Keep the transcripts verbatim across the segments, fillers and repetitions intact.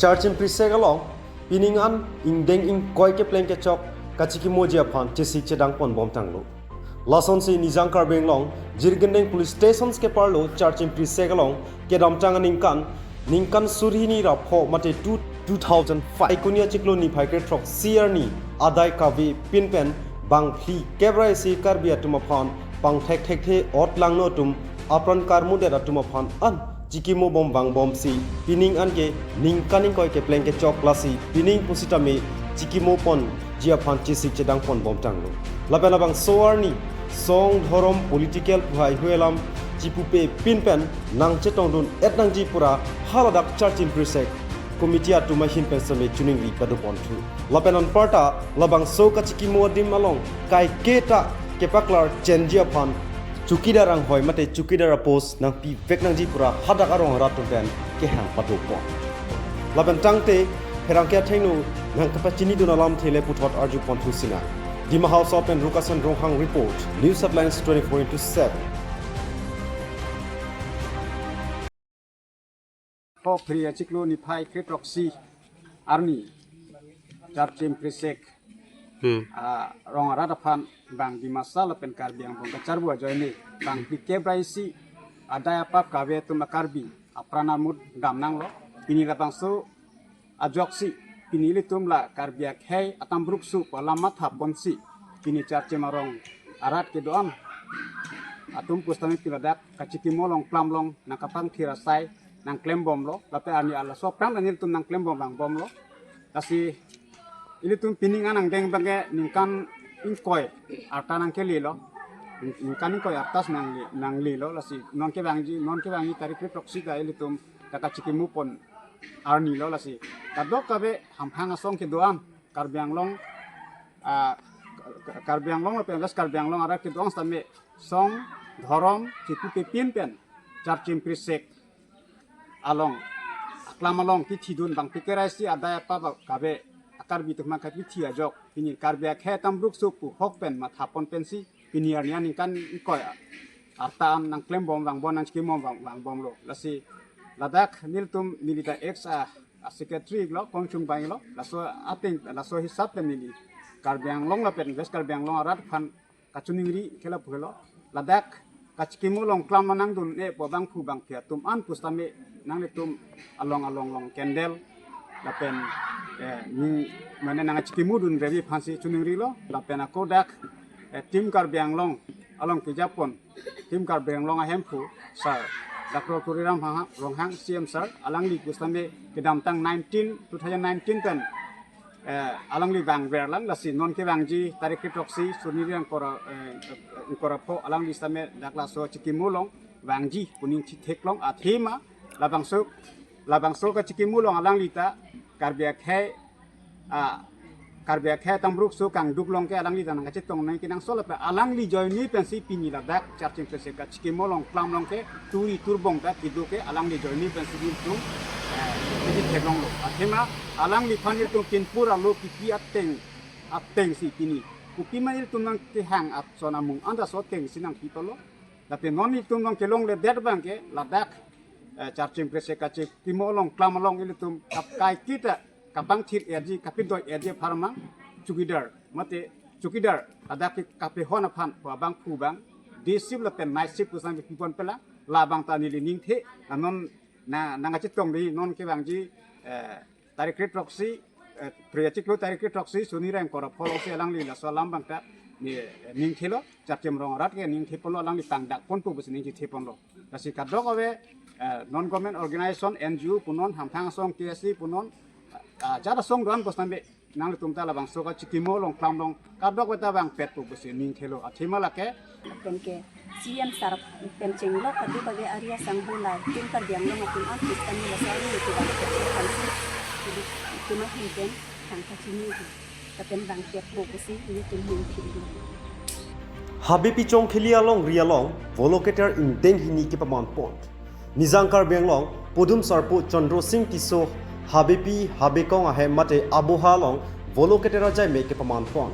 Charchim Prisek along pining an ingdeng ingkoi kepleng kechok kachikimoji aphan chesik chedang ponbom tanglo. Lasonsi Nijang Karbi Anglong Jirikindeng Police Stations keparlo Charchim Prisek along kedamtang aningkan, ningkan suri hini ra pho mate two, two thousand five, Ikuni achiklo niphai kre throksi arni adai kave pinpen bangphli kep ra isi Karbi atum aphan pangthek thekthe ot langno atum apran karmudet atum aphan an chikimobom vangbomsi pining anke ningkan ingkoi kepleng kechok, lasi pining pusitame chikimo ponji aphan chesik chedang ponbom tanglo. Lapen labangso arni song, dhorom, political pu haihui alam chipupe pinpen nangchetongdun et nangji pura haladak Charchim Prisek committee atum ahin pen seme choningri padoponthu. Lapen anparta labangso kachikimo adim along kaiketa kepaklar chenji aphan chowkidar anghoi mate chowkidar a-post nangpivek nangji pura hadak arong arat atum pen kehang padopon. Lapen tangte pherangke athengno nangkapachinidun alamthe le puthot arjuponthu sinang. Dima Hasao pen Rukasen Ronghang report, News Headlines twenty-four into seven. Pho phli achiklo niphai kre throksi arni Charchim Prisek Hmm. ah, rong arat aphan bang Dimasa lapen Karbi angbong kacharbu ajoine bangphli kep ra isi adai apap kave atum a-Karbi apran amut dam nanglo. Pini labangso ajoksi pini ilitum la Karbi akhei atambrukso pu alam mathaponsi pini Charchim arong arat kedo-an atum pusitame pini ladak kachikimo along klam along nangkapangthir asai nangklembomlo, lapen arni alaso aphrang ta nelitum nangklembom vangbomlo. Lasi ilitum pining an angdeng abangke ningkan ingkoi arta nangkelelo, ningkan ingkoi arta nangle, nanglelo. Lasi non kevangji, non kevangji tarik kre throksi ta ilitum ta kachikimo pon arnilo. Lasi kadokave hamphang asong kedo-an Karbi Anglong, ah, Karbi Anglong lapen West Karbi Anglong arat kedo-an sitame song, dhorom chipupe pinpen Charchim Prisek along aklam along kithidun bangphli kep ra isi adai apap kave a-Karbi atum aphan kapithi ajok pini Karbi akhei atambrukso pu hok pen mathapon pensi pini arni aningkan ingkoi arta an nangklembom vangbom nangchikimom vang, vangbomlo. Lasi ladak nelitum neli ta ex a, a-secretary lo, kongchung bai lo, laso ateng, laso hisap pen neli Karbi Anglong lapen West Karbi Anglong arat aphan kachoningri ke lapu helo. Ladak kachikimo along klam nangdun-e pu bangphu bangphi atum an pusitame nanglitum along along along candle lapen, eh, ni mane nangchikimodun revi aphansi choningrilo. Lapen ako dak, eh, Team Karbi Anglong along kejapon, Team Karbi Anglong ahemphu sir Doctor Tuliram Ronghang, Ronghang C M sir, alangli pusitame kedamtang nineteen, two thousand nineteen pen eh, alangli vangverlang, lasi non kevangji tarik kre throksi suri hini ra ingkoi ra, eh, ingkoi ra pho alangli sitame dak laso chikimo along vangji pu ningthi theklong, athema labangso, labangso kachikimo along alangli ta Karbi akhei, ah, Karbi akhei atambrukso kangduk along ke alangli ta nangkachetong nangji kenangsot lapen alangli ajoine pensi pini ladak Charchim Prisek kachikimo along klam along ke turi turbong ta kedo ke alangli ajoine pensi ilitum, eh, ningthi theklonglo. Athema alangliphan ilitum pinpur alo kipi ateng, atengsi pini kopima ilitum nangkehang ason amung anta laso atengsi nangpipalo. Lapen non ilitum nangkelongledet abangke ladak, eh, Charchim Prisek kachikimo along klam along ilitum kap kaiketa kapangthir-etji, kapidoi-etji apharman chowkidar mate chowkidar ladak ke kapehon aphan pu bangphu bang day shift lapen night shift pusitame pipon pelang, labang ta neli ningthe, ah, non na, nangkachetongri non kevangji, eh, tarik kre throksi, eh, phli achiklo tarik kre throksi suri hini ra ingkoi ra pho alongsi alangli laso alam abang ta ni, eh, ningthelo, Charchim arong arat ke ningtheponlo, alangli tangdakponpo pusi ningtheponlo. Lasi kadokave, eh, non government organization, N G O punon, hamphang asong K S A punon, ah, ajat asong do-an pusitame nanglitum ta labangso kachikimo along klam along kadokave ta vangpetpo pusi ningthelo, athema lake. Pen ke C M sir pen chenglok kadokave ari asangho la Team Karbi Anglong atum an pusitame laso ari nelitum vangpet aphansi nelitum ahin pen thang kachini lapen vangpetpo pusi nelitum ningthelo. Habepi Chongkheli alongri along Voloketer ingdeng hini kepamanpon. Nijang Karbi Anglong Podum Sarpo Chandra Sing Tisso Habepi Habekong ahem mate aboha along Voloketer ajaime kepamanpon.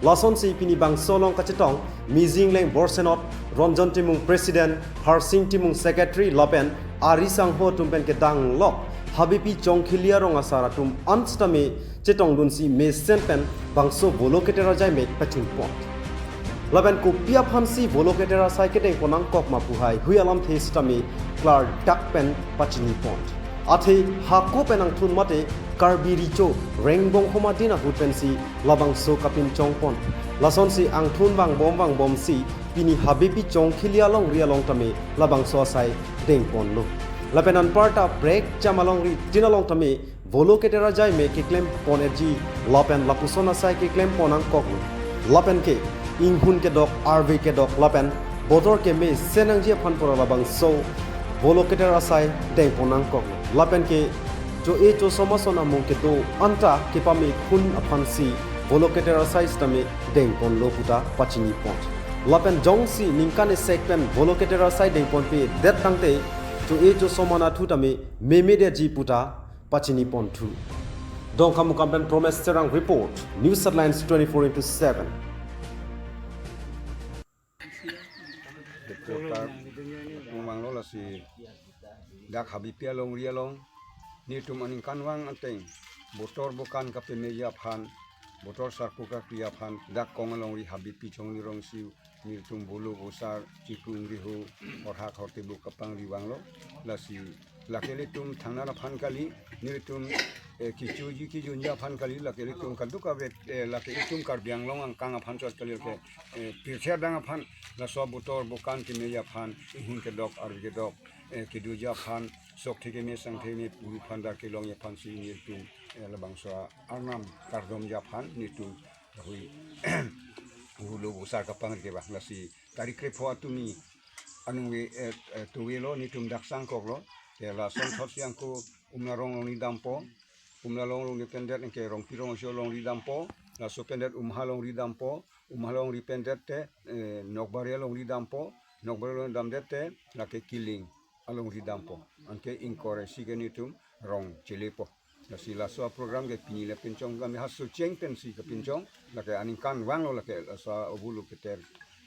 Lasonsi pini bangso along kachetong Mijing Leng Borsenot, Ronjon Timung President, Harsing Timung Secretary lapen ari sangho atum pen kedanglok Habepi Chongkhili arong asar atum an sitame chetongdunsi mesen pen bangso Volo Keter ajai mek pachunpon. Lapen kopi aphansi Volo Keter asai kedengpon nangkok ma pu haihui alamthe sitame klardak pen pachinipon. Athe hako pen angthun mate Karbi Recho Rengbong Homa Din ahut pensi labangso kapinchongpon. Lasonsi angthun vangbom vangbomsi pini Habepi Chongkhili alongri along tame labangso asai dengponlo. Lapen anparta prekjam alongri tin along tame Volo Keter ajai mek keklempon etji lapen lapuson asai keklempon nangkoklo. Lapen ke inghun kedok, arve kedok lapen botor kemesen nangji aphan pura labangso Volo Keter asai dengpon nangkoklo. Lapen ke cho-e chosom ason amung kedo anta kepamekhun aphansi Volo Keter asai sitame dengponlo puta pachinipon. Lapen jongsi ningkan esek pen Volo Keter asai dengponpedet tangte cho-e chosom anatthu tame memedetji puta pachiniponthu. Dongkamukam pen Promes Terang report, News Headlines twenty-four into seven. Reporter atum vanglo lasi dak Habepi alongri along nelitum aningkanvang ateng botor bokan kapemeji aphan, botor sarpo kakri aphan dak kong alongri Habepi Chongkhili arongsi nelitum Volo Vosar, Chiku Ingriho, Horhak Hortebuk kapangri vanglo. Lasi lake ilitum thangnat aphan kali, nelitum eh, kechoji kejunji aphan kali, lake ilitum kadokave, eh, lake ilitum Karbi Anglong angkang aphan chot kali, lake eh, pirthe adang aphan, laso botor bokan kemeji aphan, inghun kedok, arve kedok, eh, kedoji aphan, sok thekeme sang thekeme puru phan dak kelongji aphansi nelitum eh, labangso arnam kardomji aphan nelitum hui Volo Vosar kapangri ke bang. Lasi tarik krepho atumi anung ve eh, eh, tuvelo, nelitum dak sangkoklo. Ke lason thotsi angko Umlarong alongri dampo, Umlarong alongri pendet ke Rongpi Rongso alongri dampo, laso pendet Umha alongri dampo, Umha alongri pendet te eh, Nokbari alongri dampo, Nokbari alongri damdet te lake Kiling alongri dampo. Anke ingkoi ra isi ke nelitum rong chelepo. Lasi laso aprogram ke pini le pinchong kami haso cheng pensi kepinchong, lake aningkanvanglo lake laso Volo Keter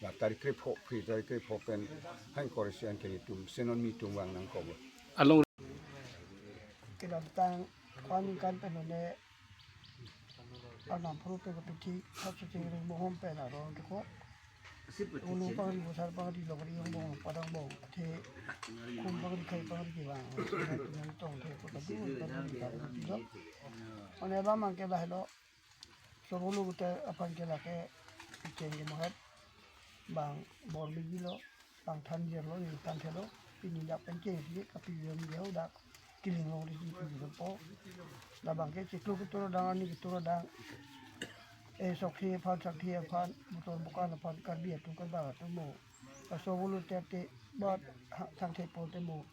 la tarik krepho, phli tarik krepho pen ha ingkoi ra isi anke nelitum senon mitum vang nangkoklo. Along kedamtang ko-an ningkan pen lone arnam pharo pen kapithi, hapso chingring bohom pen arong keko. Ulu pangri, vosar pangri, longri, angbong, padangbong, athe khum pangri, khai pangri kevang. Nangtong the ko tadu pangri kevang. One abang ke lahelo. So Volo Keter aphan ke lake cheng ke mahat bang bor bigilo, bang than jirlo, ni than thelo, pini dak pen chengsi kapi jom jeo dak Kiling alongri si pi jompo. Labang ke chiklo ketur adang, ani ketur adang, eh, sok the aphan, sak the aphan, botor bokan aphan, Karbi atum Karbak atum mo. Laso Volo Keter te bat ha-, thang thepo te mo.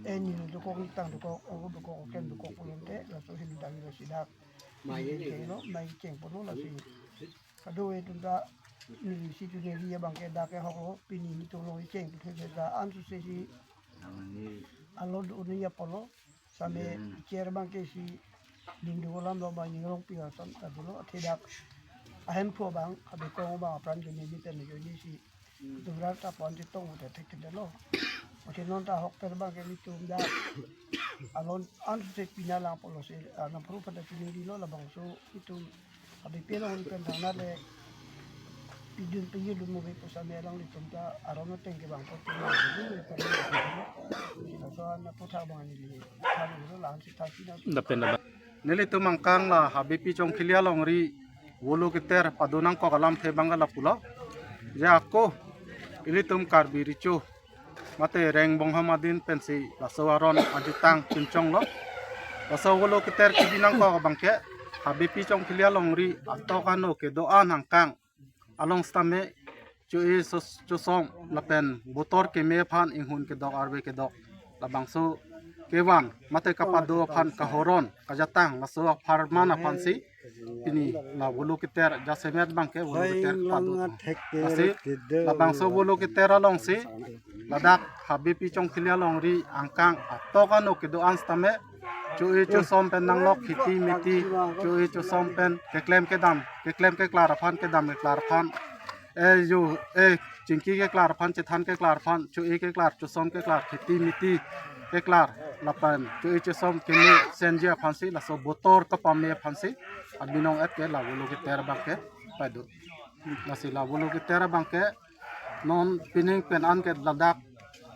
Eh, ni dokok, ni tang dokok, ogo dokok, oken dokok pulote, laso hin dang lo sidak. Mai ni chenglo, mai chengponlo lasi. Kadokave atum ta neli si tu neli abang ke dak kehoklo, pini nelitum along cheng pu the ta ansose si alon un-e apotlo, same chair abang ke si dingdu alam lo, bang ning rong ping asam ta dolo, athe dak ahemphu abang, abekong abang apran ke neli pen join si. Dubra ta pon ti tong te thek te lo. Oke, non ta hok per bang ke nelitum dak alon ansose pina lang apotlo si, ah, arnam pharo pen ta pini rilo, labangso nelitum Habepi alongri pen thangnat le pidun piyudun mo be pu same alanglitum ta aron ateng kevangpo te. Laso an aphuthak bang neli than lo, la-ansi thansi na. Dapen dapen. Nelitum angkang la Habepi Chongkhili alongri Volo Keter pado nangkok alamthe abang ke lapulo. Je ako ilitum Karbi Recho mate Rengbong Homa Din pensi laso aron ajutang pinchonglo. Laso Volo Keter kebi nangkok abang ke Habepi Chongkhili alongri atok ano kedo-an angkang along sitame cho-e chos-, chosom lapen botor keme aphan, inghun kedok, arve kedok, labangso kevang mate kapado aphan kahoron kajatang laso apharman aphansi pini la Volo Keter jasemet abang ke Volo Keter pado. Lasi labangso Volo Keter alongsi ladak Habepi Chongkhili alongri angkang atok ano kedo-an sitame cho-e chosom pen nanglok kheti meti, cho-e chosom pen keklem kedam, keklem keklar aphan, kedam keklar aphan, eh, jo, eh, chingki keklar aphan, chethan keklar aphan, cho-e keklar, chosom keklar, kheti meti, keklar lapen cho-e chosom kemesenji aphansi laso botor kepame aphansi abinong et ke la Volo Keter abangke pado. Lasi la Volo Keter abangke non pining pen an ke ladak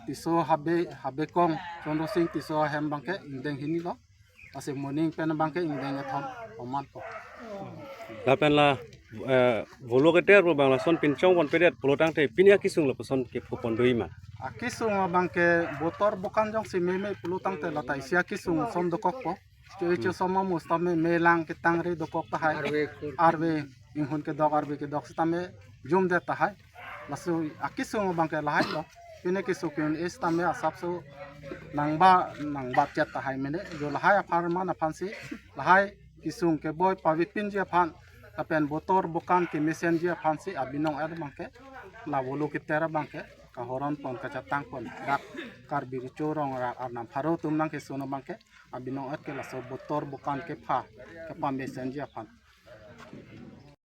Tisso Habe, Habekong Chandra Sing Tisso ahem abangke ingdeng hini lo. Lasi moning pen abangke ingdeng kethom oman po. Lapen la eh, Volo Keter pu abang lason pinchong ponpedet pulo tangte pini akesung lapuson kepho pon doji ma? Akesung abangke botor bokan jongsi meme pulo tangte lata isi akesung ason dokokpo. Cho-e chosom amus tame melang ketangri dokok tahai. Arve kur. Arve inghun kedok, arve kedok sitame jumdet tahai. Laso akesung abangke lahai lo. Pini keso ke-un-e sitame asapso nangba nangba chet tahai mene. Jo lahai apharman aphansi lahai kesung keboi pavepinji aphan lapen botor bokan kemesenji aphansi abinong et abangke la Volo Keter abangke kahoron pon kachetang pon dak Karbi Recho Rong Arak Arnam pharo atum nangkesun abangke abinong et ke laso botor bokan kepha kepamesenji aphan.